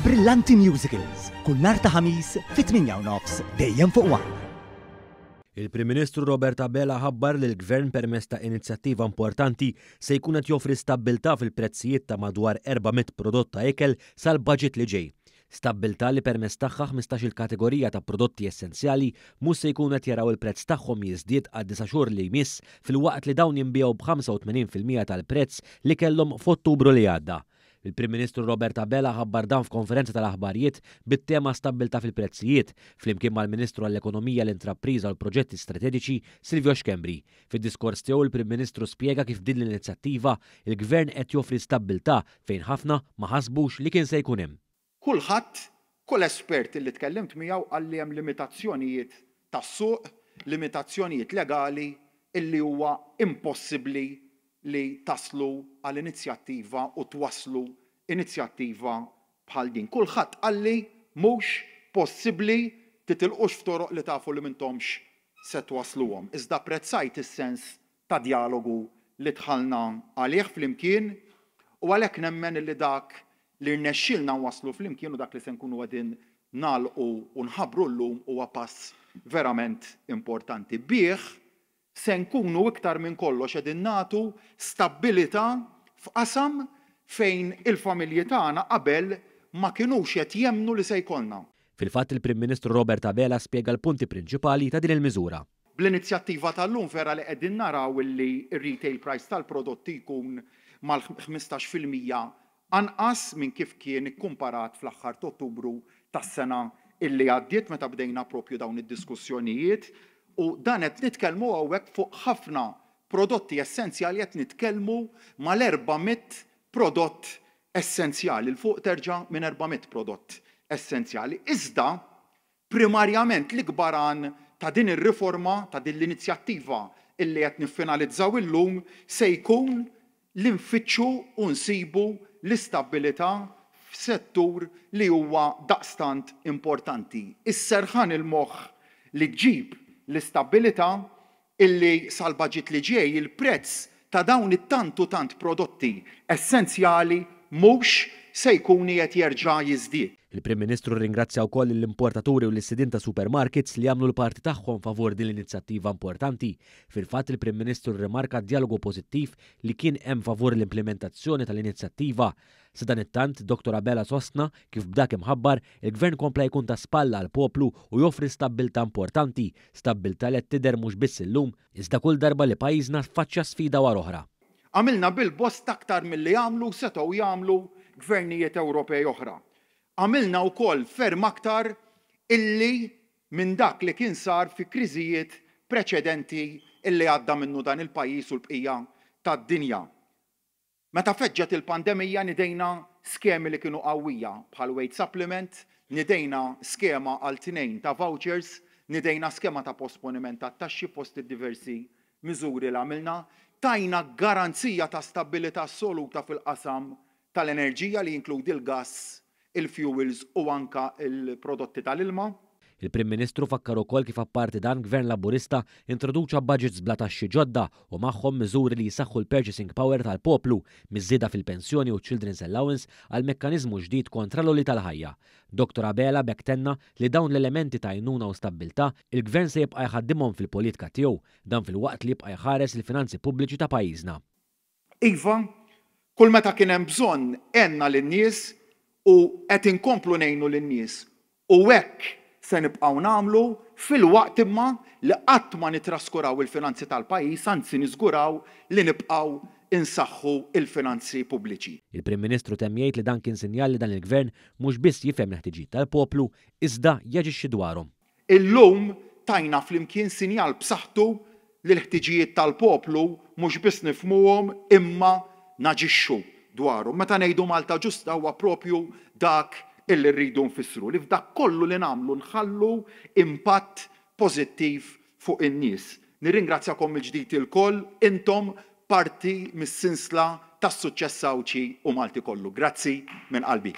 Brillanti Musicals, kull nhar ta' Ħamis fit-8 u nofs dejjem fuq One. Il-Prim Ministru Robert Abela ħabbar li l-Gvern permezz ta' inizjattiva importanti se jkun qed joffri stabbiltà fil-prezzijiet ta' madwar 400 prodott ta' ikel sal-budget li ġej. Stabbiltà li permezz tagħha 15-il kategorija ta' prodotti essenzjali mhux se jkunu qed jaraw il-prezz tagħhom jiżdied għad-disa' xhur li jmiss filwaqt li dawn jinbiegħu b'85% tal-prezz li kellhom f'Ottubru li għadda. Il-Prim Ministru Robert Abela ħabbar dan f'konferenza tal-aħbarijiet bit-tema Stabbiltà fil-prezzijiet, flimkien mal-Ministru għall-Ekonomija, l-Intrapriża u l-Proġetti Strateġiċi Silvio Schembri. Fid-diskors tiegħu il-Prim Ministru spjega kif b'din l-inizjattiva il-Gvern qed joffri stabbiltà fejn ħafna ma ħasbux li kien se jkun hemm. Kulħadd, kull espert li tkellimt miegħu qal li hemm limitazzjonijiet tas-suq, limitazzjonijiet legali illi huwa impossibbli li taslu għal inizjattiva u twasslu inizjattiva bħal din. Kulħadd qalli mhux possibbli titilqux f'toroq li tafu li m'intomx se twassluhom. Iżda apprezzajt is-sens ta' djalogu li dħalna għalih flimkien u għalhekk nemmen illi dak li rnexxielna nwasslu flimkien u dak li se nkunu qegħdin nagħlqu u nħabbru llum huwa pass verament importanti. Bih se nkunu iktar minn kollox qegħdin nagħtu stabbilità f'qasam fejn il-familji tagħna qabel ma kinux qed jemmnu li se jkollna. Fil-fatt il-Prim Ministru Robert Abela spjega l-punti prinċipali ta' din il-miżura. Bl-inizjattiva tal-lum vera li qegħdin naraw illi r-retail price tal-prodotti jkun mal-15% anqas minn kif kien ikkumparat fl-aħħar t'Ottubru tas-sena illi għaddiet meta bdejna propju dawn id-diskussjonijiet u dan qed nitkellmu hawnhekk fuq ħafna prodotti essenzjali qed nitkellmu mal-400 prodott essenzjali, 'l fuq terġa' minn 400 prodott essenzjali. Iżda Primarjament l-ikbar għan ta' din ir-riforma, ta' din l-inizjattiva illi qed niffinalizzaw illum se jkun li nfittxu u nsibu l-istabbilità f'settur li huwa daqstant importanti. Is-serħan il-moħħ li ġġib l-istabbilità illi sal-baġit li ġej il-prezz ta' dawn it-tant u tant prodotti essenzjali mhux se jkun qiegħed jerġa' jiżdied. Il-Prim Ministru rringrazzja wkoll lill-importaturi u lis-sidien ta' supermarkets li għamlu l-parti tagħhom favur din l-inizjattiva importanti. Fil-fatt il-Prim Ministru rrimarka d-djalogu pożittiv li kien hemm favur l-implimentazzjoni tal-inizjattiva. Sadanittant, Dottor Abela sostna kif b'dak imħabbar, il-Gvern kompla jkun ta' spalla għall-poplu u joffri stabbiltà importanti, stabbiltà li qed tidher mhux biss illum, iżda kull darba li pajjiżna ffaċċja sfida wara oħra. Għamilna bil-bosta aktar milli għamlu u setgħu jagħmlu gvernijiet Ewropej oħra. Għamilna wkoll ferm aktar illi minn dak li kien sar fi kriżijiet preċedenti illi għadda minnu dan il-pajjiż u l-bqija tad-dinja. Meta feġġet il-pandemija nidejna skemi li kienu qawwija bħal wage supplement, nidejna skema għal tnejn ta' vouchers, nidejna skema ta' posponiment tat-taxxi fost id-diversi miżuri li għamilna, tajna garanzija ta' stabbilità assoluta fil-qasam tal-enerġija li jinkludi l-gass, il-fuels u anka l-prodotti tal-ilma. Il-Prim Ministru fakkar ukoll kif apparti dan Gvern Laburista introduċa budgets bla taxxi ġodda u magħhom miżuri li jsaħħu l-purchasing power tal-poplu, miż-żieda fil-pensjoni u ċ-children's allowance għal mekkaniżmu ġdid kontra l-għoli tal-ħajja. Dottor Abela b'hekk tenna li dawn l-elementi ta' għajnuna u stabbiltà, il-Gvern se jibqa' jħaddimhom fil-politka tiegħu, dan filwaqt li jibqa' jħares il-finanzi pubbliċi ta' pajjiżna. Iva, kull meta kien hemm bżonn għenna lin-nies u qed inkomplu ngħinu lin-nies u hekk se nibqgħu nagħmlu filwaqt imma li qatt ma nittraskuraw il-finanzi tal-pajjiż anzi niżguraw li nibqgħu nsaħħu l-finanzi pubbliċi. Il-Prim Ministru temm jgħid li dan kien sinjal li dan il-Gvern mhux biss jifhem l-ħtiġijiet tal-poplu iżda jaġixxi dwarhom. Illum tajna flimkien sinjal b'saħħtu li l-ħtiġijiet tal-poplu mhux biss nifhmuhom imma naġixxu dwarhom. Meta ngħidu Malta ġusta huwa propju dak illi rridu nfissru, li f'dak kollu li nagħmlu nħallu impatt pożittiv fuq in-nies. Nirringrazzjakom mill-ġdid ilkoll, intom parti mis-sinsla tas-suċċess Għawdxi u Malti kollu. Grazzi minn qalbi.